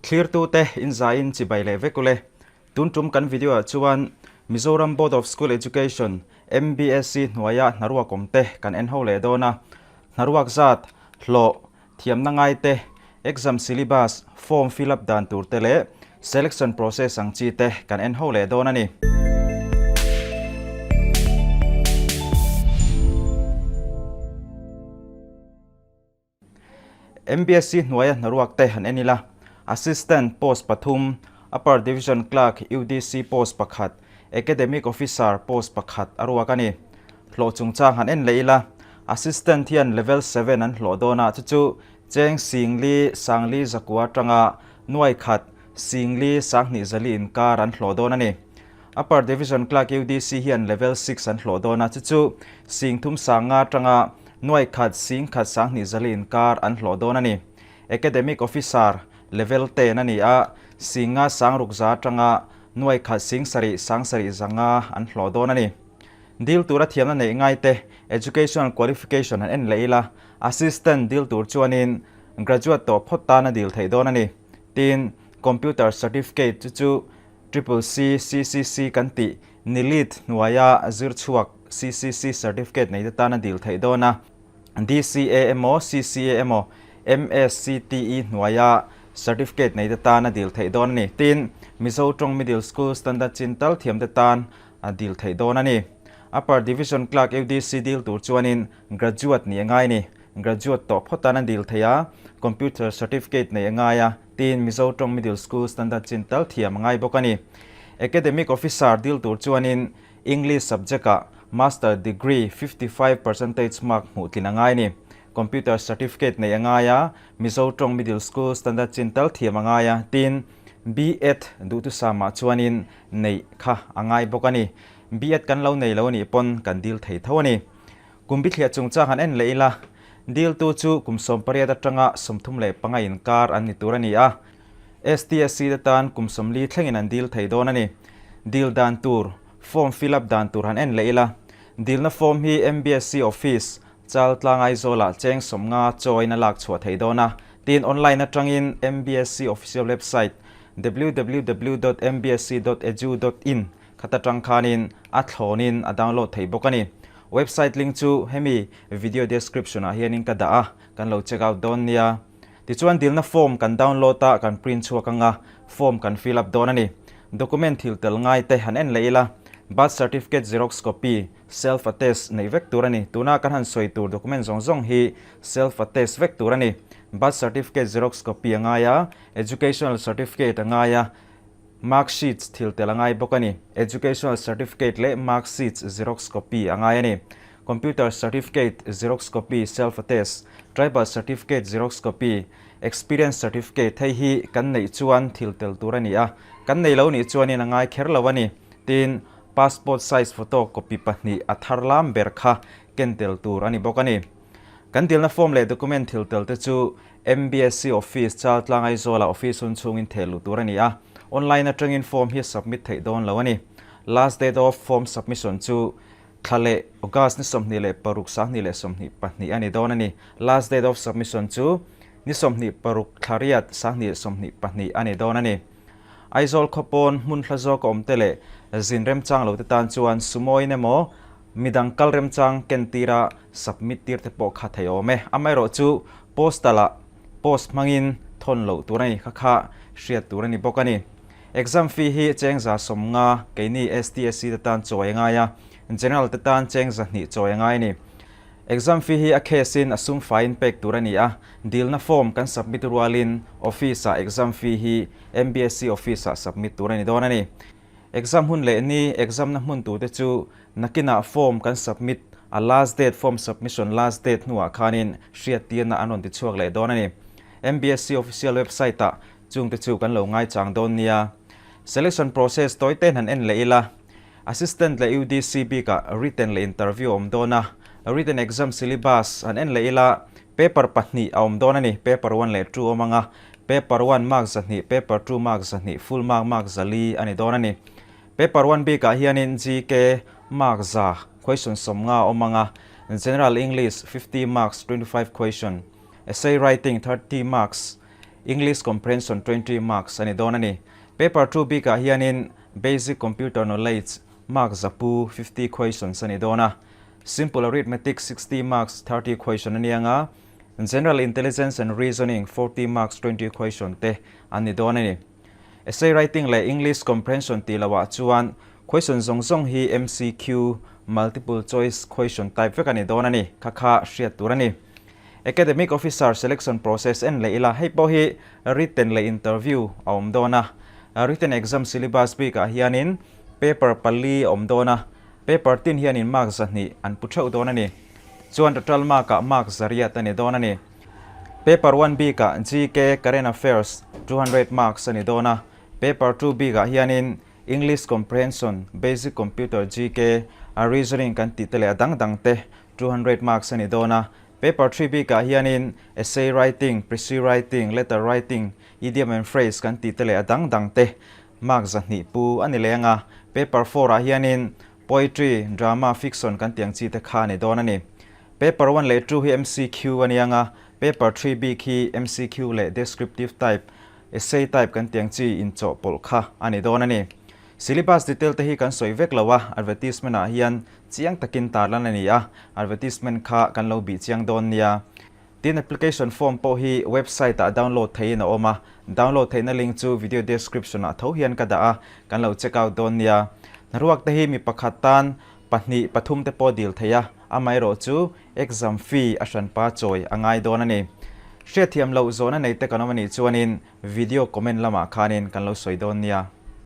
Thlirtute inzaiin chibai leh vek ule. Tun tum kan video ah chuan Mizoram Board of School Education, MBSE, hnuaia hnaruak awm te kan en ho leh dawn a. Hnaruak zat, hlawh, thiamna ngai te, exam syllabus, form fill up dan tur te leh selection process ang chi te kan en ho leh dawn a ni. MBSC hnuaia hnaruak te han en ila, Assistant post pathum, Upper Division Clerk, UDC, post pakhat, Academic Officer post pakhat a ruak a ni. Hlawh chungchang han en leh ila, Assistant hian Level seven an hlawh dawn a, chu chu cheng singli sangli zakua atanga nuai khat singli sanghnih zali inkar an hlawh dawn a ni. Upper Division Clerk UDC hian Level six an hlawh dawn a, chu chu sing thum sanga atanga nuai khat sing khat sanghnih zali inkar an hlawh dawn a ni. Academic Officer Level ten a ni a, singa sang ruk za atanga nuai khat sing sarih sang sarih zanga an hlawh dawn a ni. Dil tura thiamna neih ngai te Educational Qualification han en leh ila, Assistant dil tur chuanin Graduate tawh phawt tan a dil theih dawn a ni. Tin, Computer Certificate chu chu Triple C, CCC kan tih NILIT hnuaia zir chhuak CCC certificate nei te tan a dil theih dawn a. DCA emaw CCA emaw MSCTE hnuaia certificate nei te tan a dil theih dawn a ni. Tin, Mizo tawng Middle School Standard chin tal thiam te tan a dil theih dawn a ni. Upper Division Clerk UDC dil tur chuanin Graduate nih a ngai a ni. Graduate tawh phawt tan a dil theih a, Computer certificate neih a ngai a. Tin, Mizo tawng Middle School Standard chin tal thiam a ngai bawk a ni. Academic Officer dil tur chuanin English subject-ah Master Degree 55 percentage mark hmuh tlin a ngai a ni. Computer Certificate neih a ngai a, Mizo tawng Middle School Standard chin tal thiam a ngai a, tin, B.Ed duhthusam-ah chuanin neih kha a ngai bawk a ni. B.Ed kan lo nei lo a nih pawn kan dil thei tho a ni. Kum bithliah chungchang han en leh ila, diltu chu kum 18 atanga 35 inkar an ni tur a ni a. STSC te tan kum 40 thlengin an dil thei dawn a ni. Dil dan tur, form fill up dan tur han en leh ila, dilna form hi MBSC office, Chaltlang Aizawlah cheng 50 chawiin a lak chhuah thei dawn a. Tin, online atangin MBSC official website www dot mbsc dot edu dot in Khat atang khanin a thlawnin a download thei bawk a ni. Website link chu hemi video description ah hianin ka dah a, kan lo check out dawn nia. Tichuan dilna form kan download a, kan print chhuak anga form kan fill up dawn a ni. Document thil tel ngai te han en leh ila, birth certificate xerox copy, self attest neih vek tur a ni. Tuna kan han sawi tur document zawng zawng hi self attest vek tur a ni. Birth certificate xerox copy a ngai a, educational certificate a ngai a, Mark sheets thil tel a ngai bawk a ni. Educational certificate leh mark sheets xerox copy a ngai a ni. Computer certificate xerox copy, self attest, tribal certificate xerox copy, experience certificate hei hi kan neih chuan thil tel tur a ni a, kan nei lo nih chuanin a ngai kher lo a ni. Tin, passport size photo copy pahnih a thar lam ber kha ken tel tur a ni bawk a ni. Kan dilna form leh document thil tel te chu MBSC Office, Chaltlang Aizawlah office hun chhungin theh luh tur a ni a, online atangin form hi a submit theih dawn lo a ni. Last date of form submission chu thla leh August ni 26 2022 a ni dawn a ni. Last date of submission chu ni 26 thla riat 2022 a ni dawn a ni. Aizawl khawpawn hmun hla zawk a awm te leh zin remchang lo te tan chuan sumawiin emaw midang kal remchang ken tira submit tir te pawh kha thei awm e. Amaherawhchu postal ah post hmangin thawn loh tur a ni kha kha hriat tur a ni bawk a ni. Exam fee hi cheng 150 keini STSC te tan chawi a ngai a, General te tan cheng 200 chawi a ngai a ni. Exam fee hi a case in a sum faiin pek tur a ni a, dilna form kan submit rualin office ah exam fee hi MBSC office ah submit tur a ni dawn a ni. Exam hun leh ni exam na hmun tur te chu nakinah form kan submit a last date form submission last date hnuah khanin hriattirna an rawn ti chhuak leh dawn a ni. MBSC official website ah chungte chu kan lo ngaichang dawn nia. Selection process tawi ten han en leh ila. Assistant leh UDC bikah written leh interview a awm dawn a, written exam syllabus han en leh ila paper pahnih a awm dawn a ni, paper one leh two awm ang a, paper one mark 200, paper two mark 200, full mark mark 400 a ni dawn a ni. Paper one bikah hianin GK mark 100 question 50 a awm ang a, General English 50 marks 25 question, essay writing 30 marks. English Comprehension 20 marks a ni dawn a ni. Paper 2 bikah hianin Basic Computer Knowledge mark 100 50 questions a ni dawn a, Simple Arithmetic 60 marks 30 question a ni ang a, General Intelligence and Reasoning 40 marks 20 question te an ni dawn a ni. Essay Writing leh English Comprehension tih lohah chuan question zawng zawng hi MCQ, Multiple Choice Question type vek a ni dawn a ni, kha kha hriat tur a ni. Academic Officer Selection Process en leh ila, hei pawh hi written leh interview a awm dawn a. Written exam syllabus bikah hianin paper pali a awm dawn a, paper tin hianin mark 200 an pu theuh dawn a ni. Chuan total mark-ah mark 800 a ni dawn a ni. Paper one bikah GK, Current Affairs, 200 marks a ni dawn a. Paper two bikah hianin English Comprehension, Basic Computer GK, a Reasoning kan tih te leh a dang dang te 200 marks a ni dawn a. Paper three bikah hianin Essay Writing, Precis Writing, Letter Writing, Idiom and Phrase kan tih te leh a dang dang te mark 200 pu a ni leng a. Paper four ah hianin Poetry, Drama, Fiction kan tih ang chi te kha a ni dawn a ni. Paper one leh two hi MCQ a nia nga, paper three bik hi MCQ leh descriptive type, essay type kan tih ang chi inchawhpawlh kha a ni dawn a ni. Syllabus detail te hi kan sawi vek lo a, advertisement ah hian chiang takin tarlan a ni a, advertisement kha kan lo bih chiang dawn nia. Tin application form pawh hi website ah download theihin a awm a, download theihna link chu video description ah tho hian ka dah a, kan lo check out dawn nia. Hnaruak te hi mi pakhat tan pahnih pathum te pawh dil thei a, amaherawh chu exam fee a hranpa chawi a ngai dawn a ni. Hriatthiam loh zawhna nei te kan awm a nih chuanin video comment lamah khanin kan lo sawi dawn nia.